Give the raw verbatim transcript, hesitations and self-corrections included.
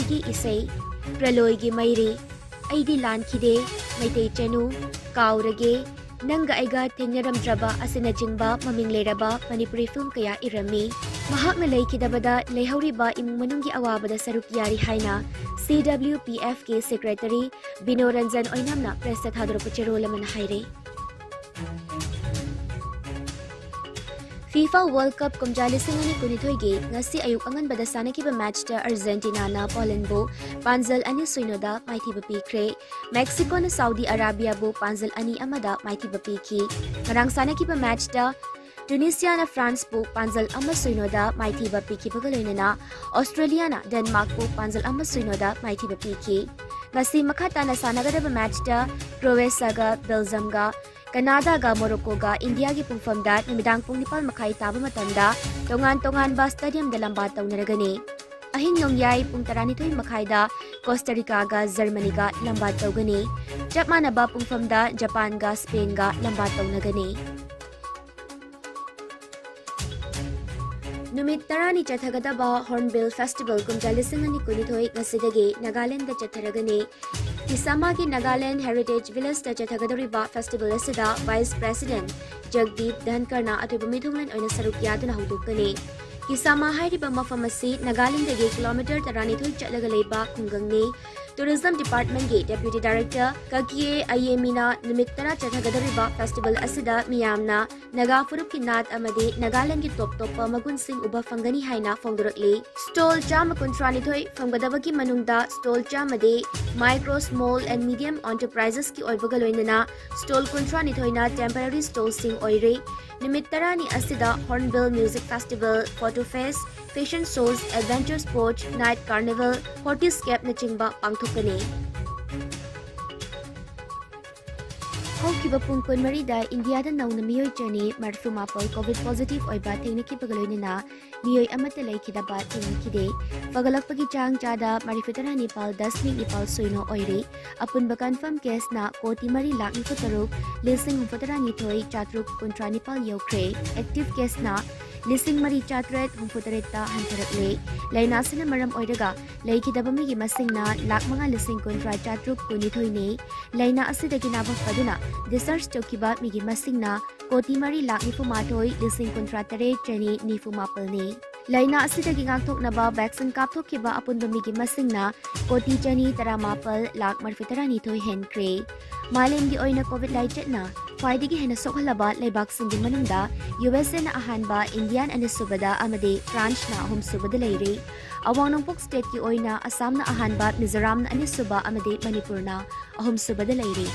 ꯀꯤ ꯏꯁꯩ, ꯄ꯭ꯔꯂꯣꯏꯒꯤ ꯃꯩꯔꯤ, ꯑꯩꯗꯤ ꯂꯥꯟꯈꯤꯗꯦ, ꯃꯩꯇꯩ ꯆꯅꯨ, ꯀꯥꯎꯔꯒꯦ, ꯅꯪꯒ ꯑꯩꯒ ꯊꯦꯡꯅꯔꯝꯗ꯭ꯔꯕ ꯑꯁꯤꯅꯆꯤꯡꯕ ꯃꯃꯤꯡ ꯂꯩꯔꯕ ꯃꯅꯤꯄꯨꯔꯤ ꯐꯤꯂꯝ ꯀꯌꯥ ꯏꯔꯝꯃꯤ꯫ ꯃꯍꯥꯛꯅ ꯂꯩꯈꯤꯗꯕꯗ ꯂꯩꯍꯧꯔꯤꯕ ꯏꯃꯨꯡ ꯃꯅꯨꯡꯒꯤ ꯑꯋꯥꯕꯗ ꯁꯔꯨꯛ ꯌꯥꯔꯤ ꯍꯥꯏꯅ C W P F ꯀꯤ ꯁꯦꯀ꯭ꯔꯦꯇꯔꯤ ꯕꯤꯅꯣ ꯔꯟꯖꯟ ꯑꯣꯏꯅꯥꯝꯅ ꯄ꯭ꯔꯦꯁꯇ ꯊꯥꯗꯣꯔꯛꯄ ꯆꯦꯔꯣꯜ ꯑꯃꯅ ꯍꯥꯏꯔꯤ꯫ FIFA World Cup ꯀꯨꯝꯖꯥ ꯂꯤꯁꯤꯡ ꯑꯅꯤ ꯀꯨꯟꯅꯤꯊꯣꯏꯒꯤ ꯉꯁꯤ ꯑꯌꯨꯛ ꯑꯉꯟꯕꯗ ꯁꯥꯟꯅꯈꯤꯕ ꯃꯦꯆꯇ ꯑꯔꯖꯦꯟꯇꯤꯅꯥꯅ ꯄꯣꯂꯦꯟꯕꯨ ꯄꯥꯟꯖꯜ ꯑꯅꯤ ꯁꯤꯅꯣꯗ ꯃꯥꯏꯊꯤꯕ ꯄꯤꯈ꯭ꯔꯦ꯫ ꯃꯦꯛꯁꯤꯀꯣꯅ ꯁꯥꯎꯗꯤ ꯑꯔꯥꯕꯤꯌꯥꯕꯨ ꯄꯥꯟꯖꯜ ꯑꯅꯤ ꯑꯃꯗ ꯃꯥꯏꯊꯤꯕ ꯄꯤꯈꯤ꯫ ꯉꯔꯥꯡ ꯁꯥꯟꯅꯈꯤꯕ ꯃꯦꯆꯇ ꯇꯨꯅꯤꯁꯤꯌꯥꯅ ꯐ꯭ꯔꯥꯟꯁꯄꯨ ꯄꯥꯟꯖꯜ ꯑꯃ ꯁꯤꯅꯣꯗ ꯃꯥꯏꯊꯤꯕ ꯄꯤꯈꯤꯕꯒ ꯂꯣꯏꯅꯅ ꯑꯣꯁꯇ꯭ꯔꯦꯂꯤꯌꯥꯅ ꯗꯦꯟꯃꯥꯔꯛꯄꯨ ꯄꯥꯟꯖꯜ ꯑꯃ ꯁꯤꯅꯣꯗ ꯃꯥꯏꯊꯤꯕ ꯄꯤꯈꯤ꯫ ꯉꯁꯤ ꯃꯈꯥ ꯇꯥꯅ ꯁꯥꯟꯅꯒꯗꯕ ꯃꯦꯆꯇ ꯀ꯭ꯔꯣꯑꯦꯁꯤꯌꯥꯒ ꯕꯦꯜꯖꯝꯒ, ꯀꯅꯥꯗꯥꯒ ꯃꯣꯔꯣꯀꯣꯒ ꯏꯟꯗꯤꯌꯥꯒꯤ ꯄꯨꯡꯐꯝꯗ ꯅꯨꯃꯤꯗꯥꯡ ꯄꯨꯡ ꯅꯤꯄꯥꯜ ꯃꯈꯥꯏ ꯇꯥꯕ ꯃꯇꯝꯗ ꯇꯣꯉꯥꯟ ꯇꯣꯉꯥꯟꯕ ꯁ꯭ꯇꯦꯗꯤꯌꯝꯗ ꯂꯝꯕꯥ ꯇꯧꯅꯔꯒꯅꯤ꯫ ꯑꯍꯤꯡ ꯅꯣꯡꯌꯥꯏ ꯄꯨꯡ ꯇꯔꯥꯅꯤꯊꯣꯏ ꯃꯈꯥꯏꯗ ꯀꯣꯁꯇꯥ ꯔꯤꯀꯥꯒ ꯖꯔꯃꯅꯤꯒ ꯂꯝꯕꯥ ꯇꯧꯒꯅꯤ꯫ ꯆꯞ ꯃꯥꯟꯅꯕ ꯄꯨꯡꯐꯝꯗ ꯖꯄꯥꯟꯒ ꯁ꯭ꯄꯦꯟꯒ ꯂꯝꯕꯥ ꯇꯧꯅꯒꯅꯤ꯫ ꯅꯨꯃꯤꯠ ꯇꯔꯥꯅꯤ ꯆꯠꯊꯒꯗꯕ ꯍꯣꯔꯟꯕꯤꯜ ꯐꯦꯁꯇꯤꯚꯦꯜ ꯀꯨꯝꯖꯥ ꯂꯤꯁꯤꯡ ꯑꯅꯤ ꯀꯨꯟꯅꯤꯊꯣꯏ ꯉꯁꯤꯗꯒꯤ ꯅꯥꯒꯥꯂꯦꯟꯗ ꯆꯠꯊꯔꯒꯅꯤ꯫ ꯀꯤꯁꯥꯃꯥꯒꯤ ꯅꯥꯒꯥꯂꯦꯟ ꯍꯦꯔꯤꯇꯦꯖ ꯚꯤꯂꯦꯖꯇ ꯆꯠꯊꯒꯗꯧꯔꯤꯕ ꯐꯦꯁꯇꯤꯚꯦꯜ ꯑꯁꯤꯗ ꯚꯥꯏꯁ ꯄ꯭ꯔꯦꯁꯤꯗꯦꯟꯠ ꯖꯒꯗꯤꯞ ꯙꯟꯀꯔꯅ ꯑꯊꯣꯏꯕ ꯃꯤꯊꯨꯡꯂꯦꯟ ꯑꯣꯏꯅ ꯁꯔꯨꯛ ꯌꯥꯗꯨꯅ ꯍꯧꯗꯣꯛꯀꯅꯤ꯫ ꯀꯤꯁꯥꯃꯥ ꯍꯥꯏꯔꯤꯕ ꯃꯐꯝ ꯑꯁꯤ ꯅꯥꯒꯥꯂꯦꯟꯗꯒꯤ ꯀꯤꯂꯣꯃꯤꯇꯔ ꯇꯔꯥꯅꯤꯊꯣꯏ ꯆꯠꯂꯒ ꯂꯩꯕ ꯈꯨꯡꯒꯪꯅꯤ꯫ ꯇꯨꯔꯤꯖꯝ ꯗꯤꯄꯥꯔꯠꯃꯦꯟꯠꯀꯤ ꯗꯦꯄ꯭ꯌꯨꯇꯤ ꯗꯥꯏꯔꯦꯛꯇꯔ ꯀꯀꯤꯌꯦ ꯑꯌꯦꯃꯤꯅ ꯅꯨꯃꯤꯠ ꯇꯔꯥ ꯆꯠꯊꯒꯗꯧꯔꯤꯕ ꯐꯦꯁꯇꯤꯚꯦꯜ ꯑꯁꯤꯗ ꯃꯤꯌꯥꯝꯅ ꯅꯥꯒꯥ ꯐꯨꯔꯨꯞꯀꯤ ꯅꯥꯠ ꯑꯃꯗꯤ ꯅꯥꯒꯥꯂꯦꯟꯗꯒꯤ ꯇꯣꯞ ꯇꯣꯞꯄ ꯃꯒꯨꯟꯁꯤꯡ ꯎꯕ ꯐꯪꯒꯅꯤ ꯍꯥꯏꯅ ꯐꯣꯡꯗꯣꯔꯛꯂꯤ꯫ ꯁ꯭ꯇꯣꯜ ꯆꯥꯝꯃ ꯀꯨꯟꯊ꯭ꯔꯥꯅꯤꯊꯣꯏ ꯐꯪꯒꯗꯕꯒꯤ ꯃꯅꯨꯡꯗ ꯁ꯭ꯇꯣꯜ ꯆꯥꯝꯃꯗꯤ ꯃꯥꯏꯀ꯭ꯔꯣ, ꯁ꯭ꯃꯣꯜ ꯑꯦꯟ ꯃꯤꯗꯤꯌꯝ ꯑꯦꯟꯇꯔꯄ꯭ꯔꯥꯏꯖꯦꯁꯀꯤ ꯑꯣꯏꯕꯒ ꯂꯣꯏꯅꯅ ꯁ꯭ꯇꯣꯜ ꯀꯨꯟꯊ꯭ꯔꯥꯅꯤꯊꯣꯏꯅ ꯇꯦꯝꯄꯔꯔꯤ ꯁ꯭ꯇꯣꯜꯁꯤꯡ ꯑꯣꯏꯔꯤ꯫ ꯅꯨꯃꯤꯠ ꯇꯔꯥꯅꯤ ꯑꯁꯤꯗ Hornbill music festival, photo fest, fashion show, adventure sports, night carnival, ꯐꯣꯔꯇꯤꯁꯀꯦꯞꯅꯆꯤꯡꯕ ꯄꯥꯡꯊꯣꯛꯀꯅꯤ꯫ ꯍꯧꯈꯤꯕ ꯄꯨꯡ ꯀꯨꯟꯃꯔꯤꯗ ꯏꯟꯗꯤꯌꯥꯗ ꯅꯧꯅ ꯃꯤꯑꯣꯏ ꯆꯅꯤ ꯃꯔꯤꯐꯨ ꯃꯥꯄꯜ ꯀꯣꯚꯤꯗ ꯄꯣꯖꯤꯇꯤꯚ ꯑꯣꯏꯕ ꯊꯦꯡꯅꯈꯤꯕꯒ ꯂꯣꯏꯅꯅ ꯃꯤꯑꯣꯏ ꯑꯃꯠꯇ ꯂꯩꯈꯤꯗꯕ ꯊꯦꯡꯅꯈꯤꯗꯦ꯫ ꯐꯒꯠꯂꯛꯄꯒꯤ ꯆꯥꯡ ꯆꯥꯗ ꯃꯔꯤꯐꯨ ꯇꯔꯥ ꯅꯤꯄꯥꯜ ꯗꯁꯃꯤꯛ ꯅꯤꯄꯥꯜ ꯁꯣꯏꯅꯣ ꯑꯣꯏꯔꯤ꯫ ꯑꯄꯨꯟꯕ ꯀꯟꯐꯥꯔꯝ ꯀꯦꯁꯅ ꯀꯣꯇꯤ ꯃꯔꯤ ꯂꯥꯈ ꯅꯤꯐꯨ ꯇꯔꯨꯛ ꯂꯤꯁꯤꯡ ꯍꯨꯝꯐꯨ ꯇꯔꯥꯅꯤꯊꯣꯏ ꯆꯥꯇ꯭ꯔꯨꯛ ꯀꯨꯟꯊ꯭ꯔꯥ ꯅꯤꯄꯥꯜ ꯌꯧꯈ꯭ꯔꯦ꯫ ꯑꯦꯛꯇꯤꯚ ꯀꯦꯁꯅ ꯂꯤꯁꯤꯡ ꯃꯔꯤ ꯆꯥꯇ꯭ꯔꯦꯠ ꯍꯨꯝꯐꯨ ꯇꯔꯦꯠꯇ ꯍꯟꯊꯔꯛꯂꯦ꯫ ꯂꯥꯏꯅꯥ ꯑꯁꯤꯅ ꯃꯔꯝ ꯑꯣꯏꯔꯒ ꯂꯩꯈꯤꯗꯕ ꯃꯤꯒꯤ ꯃꯁꯤꯡꯅ ꯂꯥꯈ ꯃꯉꯥ ꯂꯤꯁꯤꯡ ꯀꯨꯟꯊ꯭ꯔꯥ ꯆꯥꯇ꯭ꯔꯨꯛ ꯀꯨꯟꯅꯤꯊꯣꯏꯅꯤ꯫ ꯂꯥꯏꯅꯥ ꯑꯁꯤꯗꯒꯤ ꯅꯥꯕ ꯐꯗꯨꯅ discharge ꯇꯧꯈꯤꯕ ꯃꯤꯒꯤ ꯃꯁꯤꯡꯅ ꯀꯣꯇꯤ ꯃꯔꯤ ꯂꯥꯈ ꯅꯤꯐꯨ ꯃꯥꯊꯣꯏ ꯂꯤꯁꯤꯡ ꯀꯨꯟꯊ꯭ꯔꯥ ꯇꯔꯦꯠ ꯆꯅꯤ ꯅꯤꯐꯨ ꯃꯥꯄꯜꯅꯤ꯫ ꯂꯥꯏꯅꯥ ꯑꯁꯤꯗꯒꯤ ꯉꯥꯛꯊꯣꯛꯅꯕ vaccine ꯀꯥꯞꯊꯣꯛꯈꯤꯕ ꯑꯄꯨꯟꯕ ꯃꯤꯒꯤ ꯃꯁꯤꯡꯅ ꯀꯣꯇꯤ ꯆꯅꯤ ꯇꯔꯥꯃꯥꯄꯜ ꯂꯥꯈ ꯃꯔꯤꯐꯨ ꯇꯔꯥꯅꯤꯊꯣꯏ ꯍꯦꯟꯈ꯭ꯔꯦ꯫ ꯃꯥꯂꯦꯝꯒꯤ ꯑꯣꯏꯅ COVID ꯂꯥꯏꯆꯠꯅ ꯈ꯭ꯋꯥꯏꯗꯒꯤ ꯍꯦꯟꯅ ꯁꯣꯛꯍꯜꯂꯕ ꯂꯩꯕꯥꯛꯁꯤꯡꯒꯤ ꯃꯅꯨꯡꯗ USAꯅ ꯑꯍꯥꯟꯕ, Indiaꯅ ꯑꯅꯤꯁꯨꯕꯗ ꯑꯃꯗꯤ Franceꯅ ꯑꯍꯨꯝꯁꯨꯕꯗ ꯂꯩꯔꯤ꯫ ꯑꯋꯥꯡ ꯅꯣꯡꯄꯣꯛ stateꯀꯤ ꯑꯣꯏꯅ ꯑꯁꯥꯝꯅ ꯑꯍꯥꯟꯕ, ꯃꯤꯖꯣꯔꯥꯝꯅ ꯑꯅꯤꯁꯨꯕ ꯑꯃꯗꯤ ꯃꯅꯤꯄꯨꯔꯅ ꯑꯍꯨꯝꯁꯨꯕꯗ ꯂꯩꯔꯤ꯫